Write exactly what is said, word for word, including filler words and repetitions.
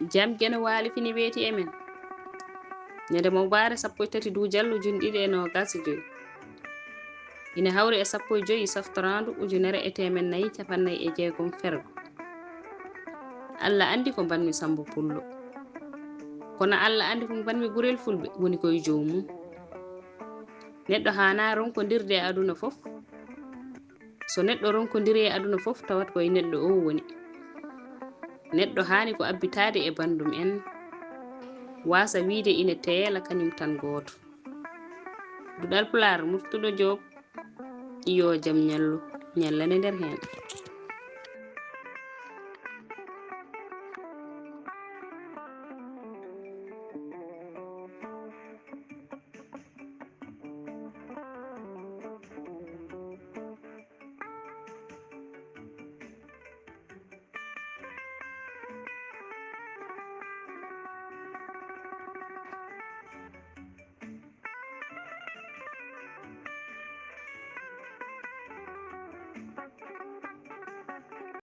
Jam geno waali fini weeti e men. Ñande mawbaare sappo e tati duujallu ujunɗiɗi e noogas e joy. Ina hawri e sappo e joy saftoraandu ujunere e teemen nayi capannay e jeegom fergo. Alla anndi ko mbanmi Sammbo Pullo. Kono Alla anndi ko mbanmi Gurel Fulɓe woni koye joomum. Neɗɗo haanaa ronkondirde e aduna fof. So neɗɗo ronkondiri e aduna fof, tawat koye neɗɗo o woni. Neɗɗo haani ko abbitaade e banndum en, waasa wiyde ina teela kañum tan gooto. Duɗal Pulaar, Murtuɗo Joob, yo jam ñallu, ñallane nder heen.